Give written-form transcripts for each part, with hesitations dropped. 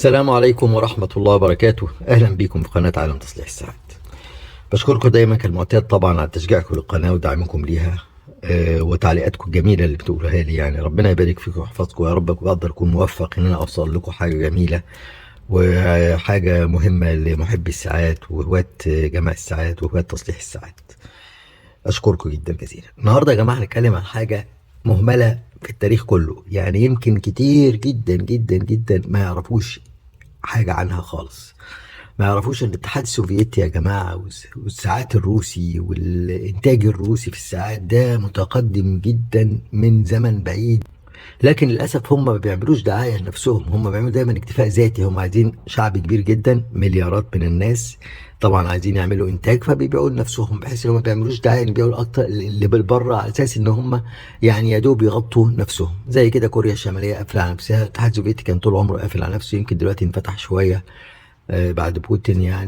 السلام عليكم ورحمة الله وبركاته. أهلا بكم في قناة عالم تصليح الساعات. بشكركم دايما كالمعتاد طبعا على تشجيعكم للقناة ودعمكم ليها، وتعليقاتكم الجميلة اللي بتقولوها لي. ربنا يبارك فيكم ويحفظكم يا رب، وأقدر أكون موفق إن أنا أوصل لكم حاجة جميلة وحاجة مهمة لمحبي الساعات وهواة جمع الساعات وهواة تصليح الساعات. أشكركم جدا جزيلا. النهاردة يا جماعة هنتكلم عن حاجة مهملة في التاريخ كله، يمكن كتير جدا جدا جدا ما يعرفوش حاجة عنها خالص. ما يعرفوش ان الاتحاد السوفيتي يا جماعة والساعات الروسي والإنتاج الروسي في الساعات ده متقدم جدا من زمن بعيد، لكن للأسف هم ما بيعملوش دعاية لنفسهم، هم بيعملوا دايما اكتفاء ذاتي. هم عايزين شعب كبير جدا، مليارات من الناس، طبعا عايزين يعملوا إنتاج، فبيبيعوا لنفسهم بحيث ان هم ما بيعملوش دعاية، بيبيعوا أكتر اللي بالبره على أساس ان هم يا دوب يغطوا نفسهم. زي كده كوريا الشمالية قافلة على نفسها، الاتحاد السوفيتي كان طول عمره قافل على نفسه، يمكن دلوقتي انفتح شوية، بعد بوتين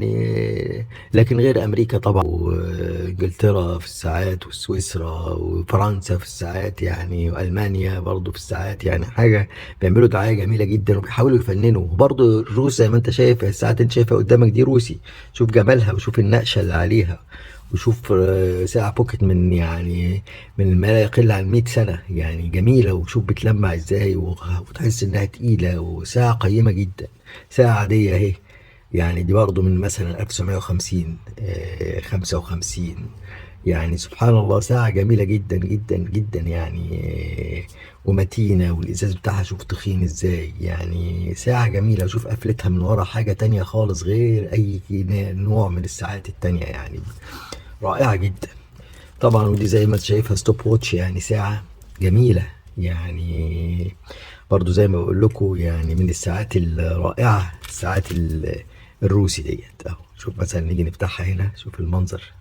لكن غير أمريكا طبعا وإنجلترا في الساعات وسويسرا وفرنسا في الساعات وألمانيا برضو في الساعات، حاجة بيعملوا دعاية جميلة جدا وبيحاولوا يفننوا. وبرضو الروس زي ما انت شايف الساعات انت شايفها قدامك دي روسي، شوف جمالها وشوف النقشة اللي عليها، وشوف، ساعة بوكيت من ما لا يقل عن 100 سنة، جميلة، وشوف بتلمع ازاي وتحس انها تقيلة، وساعة قيمة جدا. ساعة عادية اهي، دي برضو من مثلا 1950، 55، سبحان الله ساعة جميلة جدا جدا جدا ومتينة، والإزاز بتاعها شوف تخين ازاي، ساعة جميلة. وشوف قفلتها من ورا حاجة تانية خالص غير أي نوع من الساعات التانية، رائعة جدا طبعا. ودي زي ما انت شايفها stopwatch، ساعة جميلة، برضو زي ما بقول لكم من الساعات الرائعة، الساعات الروسي ديت اهو. شوف مثلا نيجي نفتحها هنا، شوف المنظر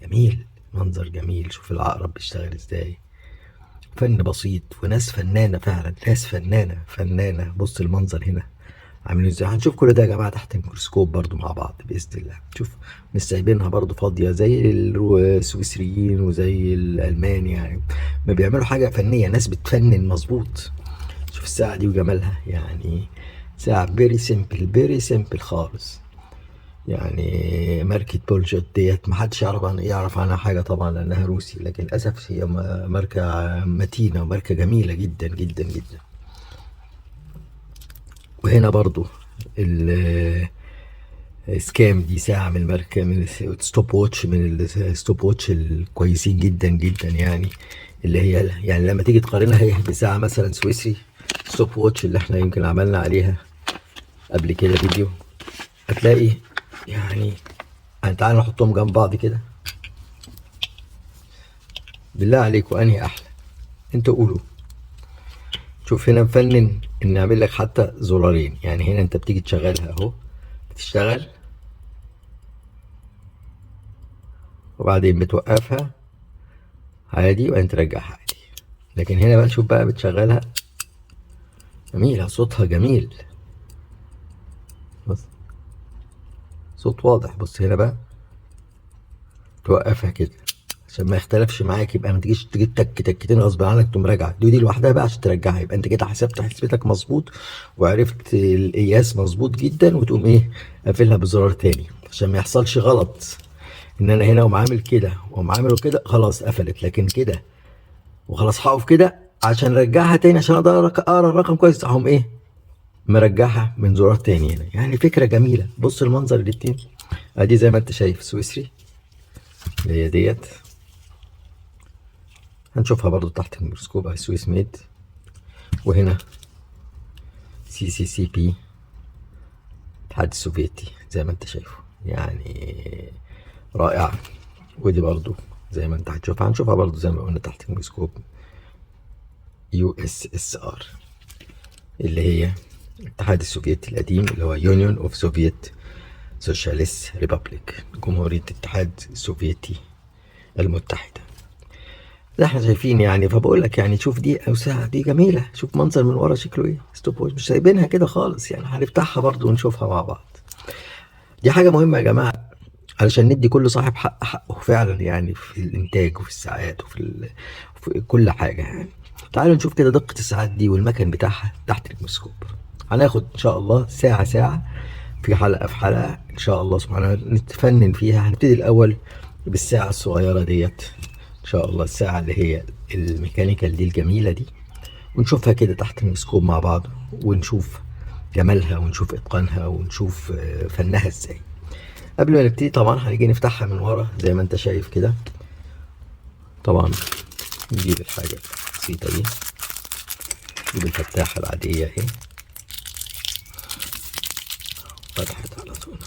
جميل، منظر جميل، شوف العقرب بيشتغل ازاي، فن بسيط وناس فنانة فعلا، ناس فنانة فنانة. بص المنظر هنا عاملين ازاي، هنشوف كل ده يا جماعة تحت الميكروسكوب برضو مع بعض بإذن الله. شوف مش سايبينها برضو فاضية زي السويسريين وزي الألمان، ما بيعملوا حاجة فنية، ناس بتفنن مظبوط. شوف الساعة دي وجمالها، ساعة very simple، very simple خالص. ماركة بولجوت ديت ما حدش يعرف عنها حاجة طبعا لأنها روسي، لكن للأسف هي ماركة متينة وماركة جميلة جدا جدا جدا. وهنا برضو سكام دي ساعة من ماركة، من stopwatch، من ال stopwatch الكويسين جدا جدا، اللي هي لما تيجي تقارنها هي بساعة مثلا سويسري stopwatch اللي احنا يمكن عملنا عليها قبل كده فيديو، هتلاقي تعالوا نحطهم جنب بعض كده، بالله عليكم انهي احلى؟ انتوا قولوا. شوف هنا مفنن ان اعمل لك حتى زرارين، هنا انت بتيجي تشغلها اهو، بتشتغل وبعدين بتوقفها عادي وبعدين ترجعها عادي. لكن هنا بقى شوف بقى بتشغلها جميلة، صوتها جميل، بص صوت واضح. بص هنا بقى توقفها كده عشان ما يختلفش معاك، يبقى ما تجيش تجيب تك تكتين غصب عنك تقوم راجعه. دي لوحدها بقى عشان ترجعها، يبقى انت كده حسبت حسبتك مظبوط وعرفت القياس مظبوط جدا، وتقوم ايه قافلها بزرار تاني عشان ما يحصلش غلط ان انا هنا اقوم عامل كده واقوم عامله كده خلاص قفلت، لكن كده وخلاص هقف كده عشان ارجعها تاني عشان اقدر اقرا الرقم كويس، اقوم ايه مرجعها من زرار تاني هنا. فكره جميله. بص المنظر الاتنين ادي زي ما انت شايف سويسري اللي هي ديت، هنشوفها برضو تحت الميكروسكوب اهي Swiss made، وهنا CCCP الاتحاد السوفيتي زي ما انت شايفه، رائعة. ودي برضو زي ما انت هتشوفها، هنشوفها برضو زي ما قلنا تحت الميكروسكوب USSR اللي هي الاتحاد السوفيتي القديم اللي هو Union of Soviet Socialist Republic، جمهورية الاتحاد السوفيتي المتحدة. ده احنا شايفين فبقول لك شوف دي او ساعة دي جميلة، شوف منظر من ورا شكله ايه، stopwatch مش سايبينها كده خالص، هنفتحها برضو ونشوفها مع بعض. دي حاجة مهمة يا جماعة علشان ندي كل صاحب حق حقه فعلا، في الانتاج وفي الساعات وفي في كل حاجة. تعالوا نشوف كده دقة الساعات دي والمكن بتاعها تحت الميكروسكوب. هناخد ان شاء الله ساعة ساعة في حلقة في حلقة ان شاء الله سبحانه نتفنن فيها. هنبتدي الاول بالساعة الصغيرة ديت ان شاء الله، الساعة اللي هي ال mechanical دي الجميلة دي، ونشوفها كده تحت الميكروسكوب مع بعض، ونشوف جمالها ونشوف اتقانها ونشوف فنها ازاي. قبل ما نبتدي طبعا هنيجي نفتحها من ورا زي ما انت شايف كده. طبعا نجيب الحاجة البسيطة دي، نجيب الفتاحة العادية اهي، فتحت على طول.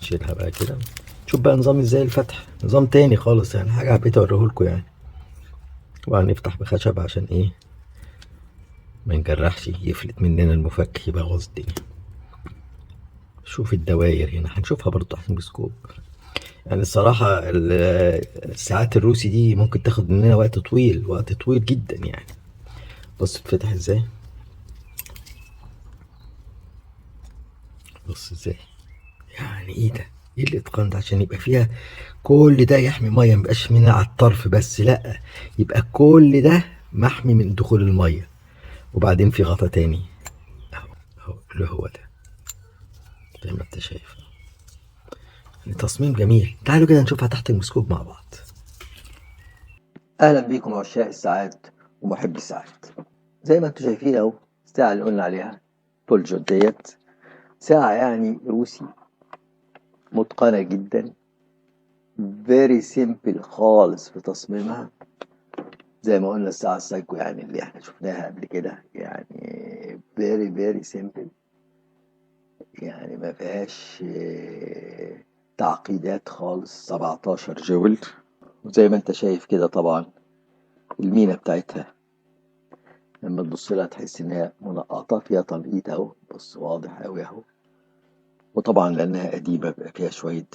نشيلها بقى كده، شوف بقى نظام ازاي الفتح، نظام تاني خالص يعني، حاجة حبيت اوريهولكوا يعني. طبعا نفتح بخشب عشان ايه؟ ما نجرحش، يفلت مننا المفك يبوظ الدنيا. شوف الدواير هنا، هنشوفها برضو تحت الميكروسكوب. يعني الصراحة الساعات الروسي دي ممكن تاخد مننا وقت طويل، وقت طويل جدا يعني. بص اتفتح ازاي، بص ازاي، يعني ايه ده؟ ايه الاتقان ده؟ عشان يبقى فيها كل ده يحمي مية، ميبقاش منها على الطرف بس، لا يبقى كل ده محمي من دخول المية. وبعدين في غطا تاني اهو، اهو اللي هو ده زي ما انت شايف، يعني تصميم جميل. تعالوا كده نشوفها تحت الميكروسكوب مع بعض. اهلا بيكم عشاق الساعات ومحبي الساعات. زي ما انتم شايفين اهو الساعة اللي قلنا عليها بولجوت ديت، ساعة يعني روسي متقنة جدا، very simple خالص في تصميمها. زي ما قلنا الساعة السايكو يعني اللي احنا شفناها قبل كده، يعني very very simple، يعني ما فيهاش تعقيدات خالص. 17 jewel، وزي ما انت شايف كده طبعا المينا بتاعتها لما تبص لها تحس انها منقطة، فيها تنقيط اهو، بص واضح اوي اهو. وطبعا لانها قديمة بيبقى فيها شوية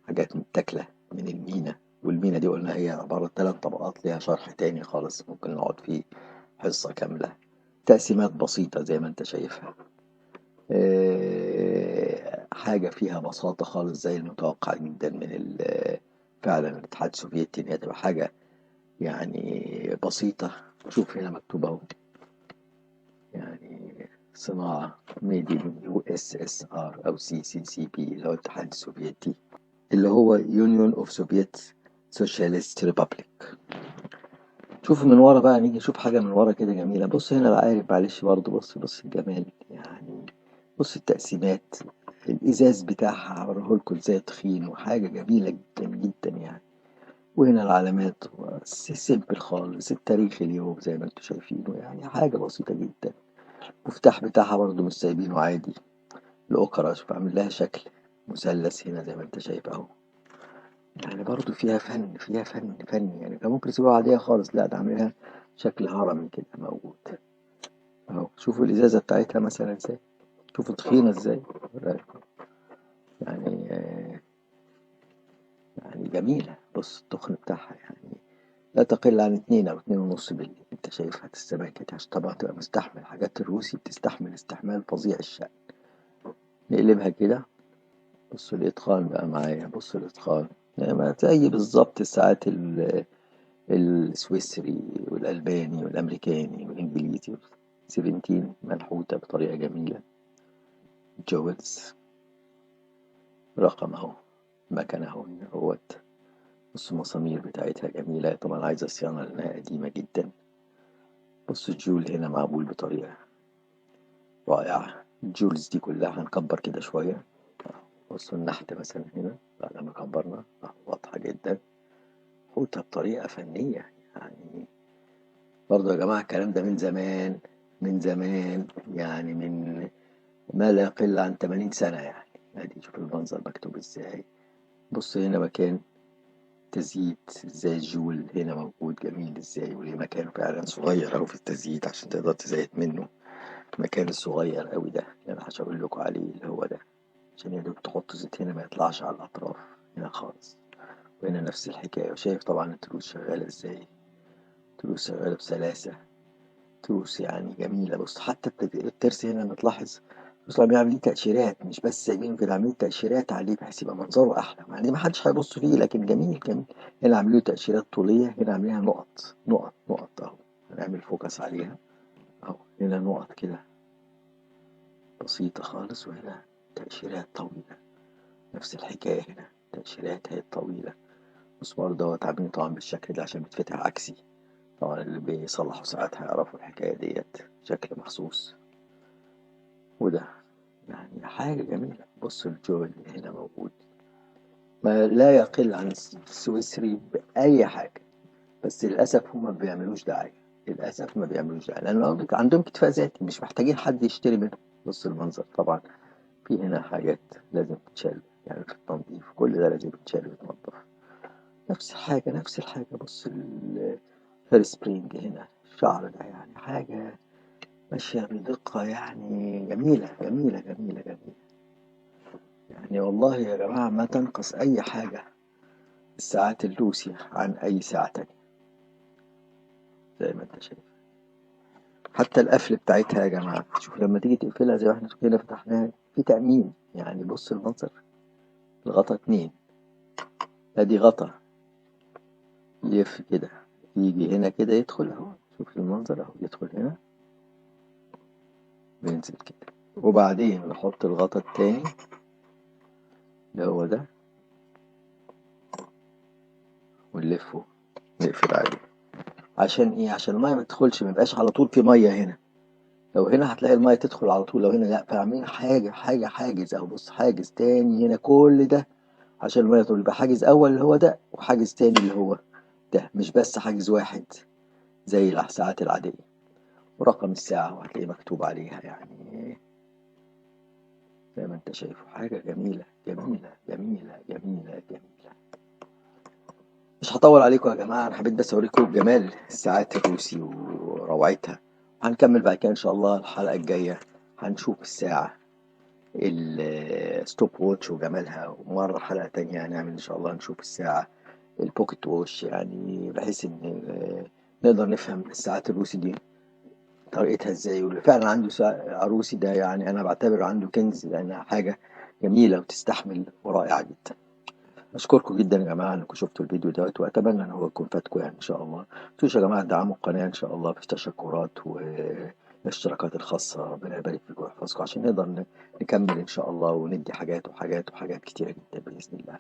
حاجات متاكلة من المينا، والمينا دي قلنا هي عبارة 3 طبقات، ليها شرح تاني خالص ممكن نقعد فيه حصة كاملة. تقسيمات بسيطة زي ما انت شايفها، حاجة فيها بساطة خالص زي المتوقع جدا من فعلا الاتحاد السوفيتي، ان هي تبقى حاجة يعني بسيطة. شوف هنا مكتوب اهو، يعني صناعة made in USSR او CCCP اللي هو الاتحاد السوفيتي، اللي هو Union of Soviet Socialist Republic. شوف من ورا بقى، نيجي نشوف حاجة من ورا كده جميلة. بص هنا العقارب، معلش برضه، بص الجمال يعني، بص التقسيمات، الإزاز بتاعها هوريهولكوا ازاي تخين، وحاجة جميلة جدا جدا يعني. وهنا العلامات simple خالص، التاريخ اليوم زي ما انتوا شايفينه، يعني حاجة بسيطة جدا. المفتاح بتاعها برضه مش سايبينه عادي، الأوكرة شوف عامل لها شكل مثلث هنا زي ما انت شايف اهو، يعني برضه فيها فن، فيها فن، فن يعني. كان ممكن يسيبوها عادية خالص، لا ده عاملها شكل هرمي كده موجود اهو. شوفوا الإزازة بتاعتها مثلا ازاي، شوفوا تخينة ازاي، يعني جميلة. بص التخن بتاعها يعني لا تقل عن 2 أو اتنين ونص مللي، انت شايفها السماكة دي عشان طبعا تبقى مستحمل. حاجات الروسي بتستحمل استحمال فظيع الشأن. نقلبها كده، بصوا الإتقان بقى معايا، بصوا الإتقان يعني زي بالظبط الساعات السويسري والألباني والأمريكاني والإنجليزي. 17 منحوتة بطريقة جميلة، jewels رقم أهو، مكنة أهو اهوت. بصوا المسامير بتاعتها جميلة، طبعا عايزة صيانة لأنها قديمة جدا. بصوا ال jewel هنا معمول بطريقة رائعة. ال jewels دي كلها هنكبر كده شوية. بصوا النحت مثلا هنا بعد ما كبرنا واضحة جدا، حوتة بطريقة فنية يعني. برضو يا جماعة الكلام ده من زمان، من زمان يعني، من ما لا يقل عن 80 سنة يعني. ادي شوف المنظر مكتوب ازاي. بص هنا مكان تزييت ازاي، الجول هنا موجود جميل ازاي، وليه مكان فعلا صغير اوي في التزييت عشان تقدر تزيت منه. المكان الصغير اوي ده اللي انا هشاور لكم عليه اللي هو ده، عشان يا دوب تحط زيت هنا ما يطلعش على الاطراف هنا خالص. وهنا نفس الحكاية. وشايف طبعا التروس شغالة ازاي، تروس شغالة بسلاسة، تروس يعني جميلة. بص حتى الترس هنا لما تلاحظ، بص لما بيعمل ليه تأشيرات، مش بس سايبينه كده، عاملين تأشيرات عليه بحيث يبقى منظره أحلى، مع إن ما حدش هيبص فيه لكن جميل جميل. هنا عاملين له تأشيرات طولية، هنا عاملينها نقط نقط نقط أهو، هنعمل focus عليها اهو. هنا نقط كده بسيطة خالص، وهنا تأشيرات طويلة، نفس الحكاية هنا تأشيرات هي طويلة. المسمار دوت عاملينه طبعا بالشكل ده عشان بيتفتح عكسي، طبعا اللي بيصلحوا ساعات هيعرفوا الحكاية ديت، شكل مخصوص. وده يعني حاجة جميلة. بص الجول اللي هنا موجود ما لا يقل عن السويسري بأي حاجة، بس للأسف هما ما بيعملوش دعاية، للأسف ما بيعملوش دعاية لأن عندهم اكتفاء ذاتي، مش محتاجين حد يشتري منهم. بص المنظر، طبعا في هنا حاجات لازم تتشال يعني في التنظيف، كل ده لازم يتشال ويتنضف. نفس الحاجة نفس الحاجة. بص ال hairspring هنا، الشعر ده يعني حاجة ماشية بدقة يعني جميلة جميلة جميلة جميلة يعني. والله يا جماعة ما تنقص أي حاجة الساعات الروسي عن أي ساعة تانية زي ما أنت شايف. حتى القفل بتاعتها يا جماعة، شوف لما تيجي تقفلها زي ما احنا كده فتحناها في تأمين يعني. بص المنظر، الغطا 2، ادي غطا يلف كده يجي هنا كده يدخل اهو، شوف المنظر اهو، يدخل هنا وينزل كده، وبعدين نحط الغطا التاني اللي هو ده ونلفه نقفل عليه. عشان ايه؟ عشان المية ما تدخلش، ما يبقاش على طول في مية هنا. لو هنا هتلاقي المية تدخل على طول، لو هنا لا. فعاملين حاجة حاجة حاجز اهو، بص حاجز تاني هنا، كل ده عشان المية تدخل. يبقى حاجز اول اللي هو ده، وحاجز تاني اللي هو ده، مش بس حاجز واحد زي الساعات العادية. ورقم الساعة وهتلاقيه مكتوب عليها يعني زي ما انت شايفه. حاجة جميلة جميلة جميلة جميلة جميلة. مش هطول عليكم يا جماعة، أنا حبيت بس أوريكم جمال الساعات الروسي وروعتها. هنكمل بعد كده إن شاء الله الحلقة الجاية، هنشوف الساعة ال stopwatch وجمالها، ومرة حلقة تانية هنعمل إن شاء الله نشوف الساعة ال pocket watch، يعني بحيث إن نقدر نفهم الساعات الروسي دي طريقتها إزاي. واللي فعلا عنده ساعة روسي ده يعني أنا بعتبر عنده كنز، لأنها حاجة جميلة وتستحمل ورائعة جدا. أشكركم جدا يا جماعة إنكم شفتوا الفيديو دوت، وأتمنى إن هو يكون فاتكم يعني إن شاء الله. متنسوش يا جماعة تدعموا القناة إن شاء الله في التشكرات والاشتراكات الخاصة، ربنا يبارك فيكم ويحفظكم عشان نقدر نكمل إن شاء الله وندي حاجات وحاجات وحاجات كتيرة جدا بإذن الله.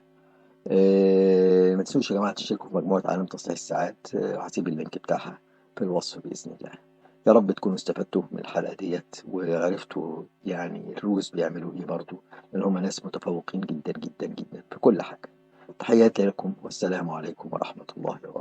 ما تنسوش يا جماعة تشتركوا في مجموعة عالم تصليح الساعات، وهسيب ال link بتاعها في الوصف بإذن الله. يا رب تكونوا استفدتوا من الحلقة ديت وعرفتوا يعني الروس بيعملوا إيه برضو، لأن هم ناس متفوقين جدا جدا جدا في كل حاجة. تحياتي لكم والسلام عليكم ورحمة الله وبركاته.